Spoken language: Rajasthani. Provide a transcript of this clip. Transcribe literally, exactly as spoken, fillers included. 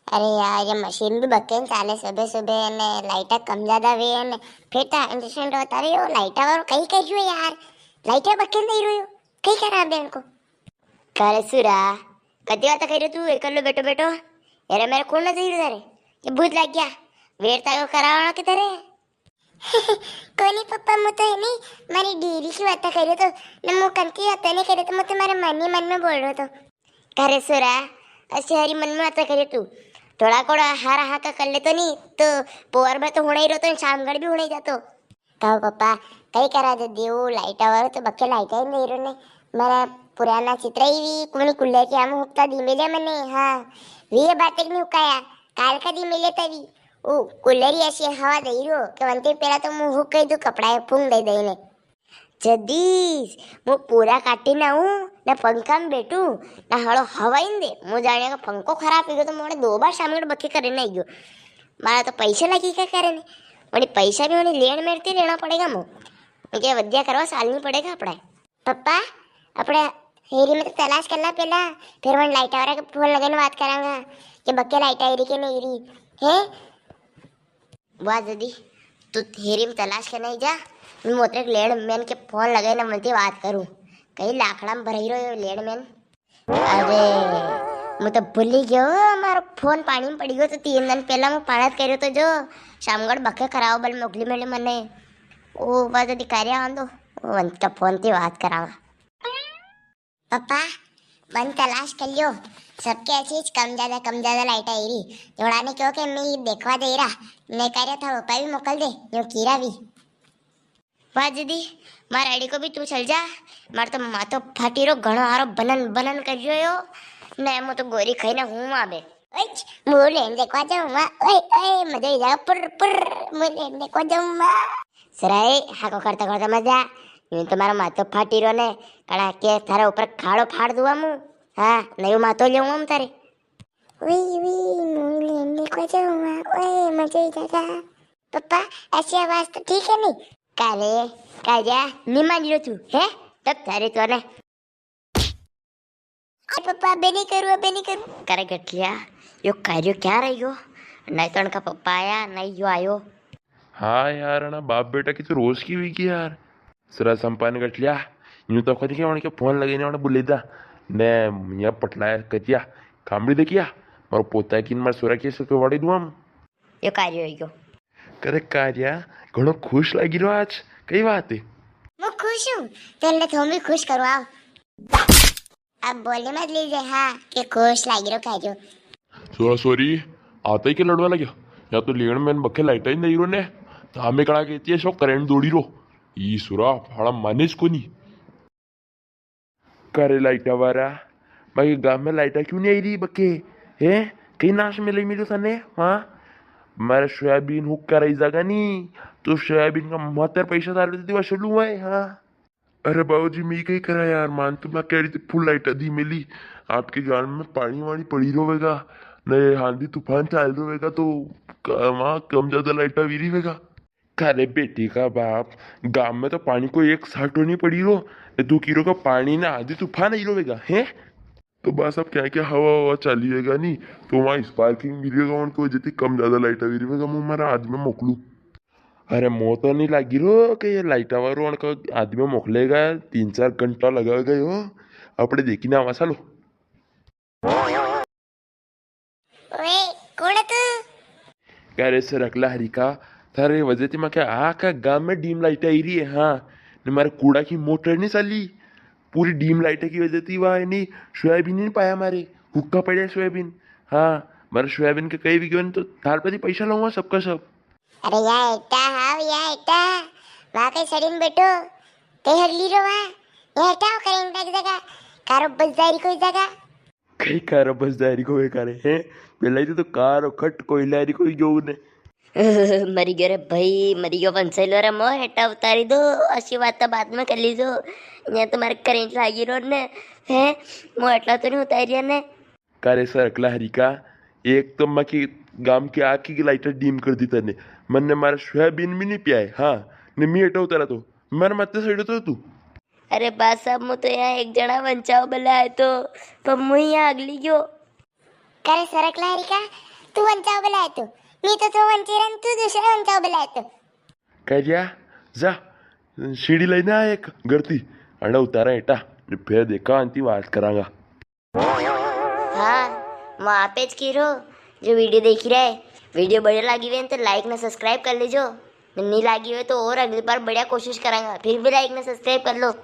अरे यार, ये मशीन भी बक्के न चाले सुबह सुबह ने, लाइटा कम ज्यादा वे ने, फिर तो इंडक्शन रोता रही हो, लाइटा वारो कई कर रही हो यार, लाइटा बक्के नहीं रही हो, कई करा बेन को। करे सुरा, कदी बात कर रहे तू एकलो बैठो बैठो? अरे मेरे कौन ना चाहिए तेरे, ये भूत लग गया, वेर ताको करावना के तेरे। कोनी पप्पा, मु तो है नी, मारी डेरी की बात करे तो, न मु कंती बात नहीं करे तो, मु तो मारे मन ही मन में बोल रहा तो। करे सुरा, ऐसे हरी मन में बात करे तू, थोड़ा कोड़ा हारा हाका कर ले तो नी, तो पोर में तो होना ही रहो तो, शामगढ़ भी होना ही जातो। कहो पप्पा, कई करा दे दियो, लाइट आवारो तो बक्के लाइट ही नहीं रहो ने, मारा पुराना चित्र ही भी कोनी कुल्ले के हम हुक्ता दी मिले मने, हाँ, वी ये बात नहीं हुकाया, काल का दी मिले तभी, ओ, कूलर ही ऐसी हवा दे रो के वंते पेला तो मु हुक कह दू कपड़ा ए फूंक दे दे ने। जदीश, मु पूरा काटी ना हूँ, ना पंखा में बैठू, ना हड़ो हवा ही न दे। मु जाने का पंखो खराब हो गयो तो मोड़े दो बार शाम को बक्के करे नहीं गयो। मारा तो पैसा लगी क्या करे ने? मोड़ी पैसा भी मोड़ी लेन मेरते लेना पड़ेगा मु। मुझे वद्या करवा साल नहीं पड़ेगा अपना। पप्पा, अपने हेरी में तो तलाश कर ला पेला, फिर वन लाइट वाला के फोन लगाने बात करांगा कि बक्के लाइट आई री के नहीं री, हैं? वाह जदी, तू हेरी में तलाश करने ही जा, मैं मोतरे के लैंडमैन के फोन लगाने मते बात करूं, कई लाकड़ा में भराई रहो यो लैंडमैन। अरे, मु तो भूली गयो, मारो फोन पानी में पड़ी गयो, तो तीन दिन पहला मु पाणत करियो तो जो, शामगढ़ बक्के कराओ बल मोकली मेले मने। ओ, वाह जदी कार्या आंदो, ओ, अंत का फोन ती बात करांगा। पप्पा, बन तलाश कर लियो। सबके ऐसी ज कम ज्यादा, कम ज्यादा लाइट आई री। जोड़ा ने क्यों के मैं देखवा दे रहा। ने कह रहा था, पप्पा भी मोकल दे, यो कीरा भी। वाह जदी, मार आड़ी को भी तू चल जा। मार तो माथो फाटी रो, घणो हारो बनन बनन कर रियो यो। ने मु तो गोरी खाई ना हूँ आबे। ओए, मु लेन देखवा जाऊँ माँ। ओए, ओए, मजा ही जाओ, पुर, पुर, मु लेन देखवा जाऊँ माँ। सराय, हाको करता करता मजा। यूं तो मारो माथो फाटी रो ने, कड़ा के थारे ऊपर खाड़ो फाड़ दूंगा मु। हाँ, नयो माथो लेऊंगा मु थारे। वी, वी, मु लेन देखवा जाऊंगा। ओए, मजा ही जाएगा। पप्पा, ऐसी आवाज तो ठीक है नहीं? काले, काजा, नहीं मान लो तू, है? तब थारे तो ने। अरे पप्पा, अबे नहीं करूँ, अबे नहीं करूँ। करे गठलिया, यो कार्यो क्या रह गयो? नहीं तो उनका पप्पा आया, नहीं यो आयो। हाँ यार, ना बाप बेटा की तो रोज की हुई की यार। सरा संपान गठलिया, यूं तो खुद के उनके फोन लगाने वाला बुले दा। ने यहाँ पटलाया कतिया, कामड़ी देखिया, मारो पोता की न मार सोरा की सके वाड़ी दुआ। यो कार्यो हो गयो। करे कार्या, घणो खुश लागी रो आज, कई बात है? मु खुश हूँ, तेरे तो भी खुश करो आओ। अब बोले मत लीजे हाँ, के खुश लागी रो कार्यो। सोरा सोरी, आता ही के लड़वा लग्या? या तो लेण में बखे लाइटा ही नहीं रो ने, तो हमें कड़ा कहती है शो करंट दौड़ी रो। ई सुरा, फाड़ा माने ज कोनी। करे लाइटा वारा, बाकी गांव में लाइटा क्यों नहीं आई री बके? हैं? कई नाश में लई मिलो तने? हाँ? मारे सोयाबीन हुक्का रही जागा नी, तो सोयाबीन का मातर पैसा तारे दे दिवा चलू है, हाँ? अरे बाबूजी, मैं कई करा यार, मान तो मैं कह रही थी फुल लाइटा दी मिली, आपके गांव में पानी वानी पड़ी रोवेगा, नए आंधी तूफान चाल रोवेगा, तो क-, वहाँ कम ज्यादा लाइटा वी रिवेगा। कारे बेटी का बाप, गांव में तो पानी को एक साटो नहीं पड़ी रो, ने तू की रो का पानी ना आंधी तूफान आई रोवेगा, हैं? तो बस अब क्या क्या हवा हवा चाली रहेगा नी, तो वहाँ स्पार्किंग वीडियो का उनको जति कम ज्यादा लाइट वी रिवेगा, मु मारा आदमी मोकलू। अरे मो तो नहीं लागी रो कि ये लाइट वारो उनका आदमी मोकलेगा, तीन चार घंटा लगावेगा यो, अपने देखी ना आवा सालो। ओए, कौन है तू? अरे सरकला हरिका, थारे वजह थी माके आखा गांव में डीम लाइट आई री है, हाँ। ने मारे कूड़ा की मोटर नहीं चाली, पूरी डीम लाइट की वजह थी वहाँ नहीं, सोयाबीन नहीं पाया मारे, हुक्का पड़ा सोयाबीन। हाँ, मारे सोयाबीन के कई भी गयो न तो थार पे थी पैसा लूंगा सबका सब। अरे या एटा, हाव या एटा, वहाँ कई सड़ी में बैठो, कई हगली रो वहाँ, या एटा करेंट की जगह, कारो बस जारी कोई जगह। कई कारो बस जारी को वे कारे, हैं? पेला ही तो, तो कारो खट कोई लारी कोई गयो ने। मरी गयो रे भाई, मरी गयो वंशेलो रे, मो हेटा उतारी दो, असी बात तो बाद में कर लीजो। यहाँ तुम्हारे करंट लागी रो ने, हैं? मो हेटला तो नहीं उतारिया ने। कारे सरकला हरिका, एक तो माकी गांव की आखी की लाइट डीम कर दी तने, मन्ने मारा सोयाबीन भी नहीं पियाए, हाँ, ने मी हेटा उतारा तो, मारे माथे सड़ो तो तू। अरे बा साहब, मु तो यहाँ एक जणा वंचाव बले आयो तो, पर मु यहाँ अगली गयो। करे सरकला हरिका, तू वंचाव बुलाए तू, मी तो तू वंची रन, तू दूसरे वंचाव बुलाए तू। कह दिया, जा, सीढ़ी लेना है एक गरती, अंडा उतारा हेटा, फिर देखा अंती बात करांगा। हाँ, मैं आपे ज कह रो, जो वीडियो देखी रहे, वीडियो बढ़िया लागी वे तो लाइक ने सब्सक्राइब कर लीजो, नी लागी वे तो और अगली बार बढ़िया कोशिश करांगा, फिर भी लाइक ने सब्सक्राइब कर लो।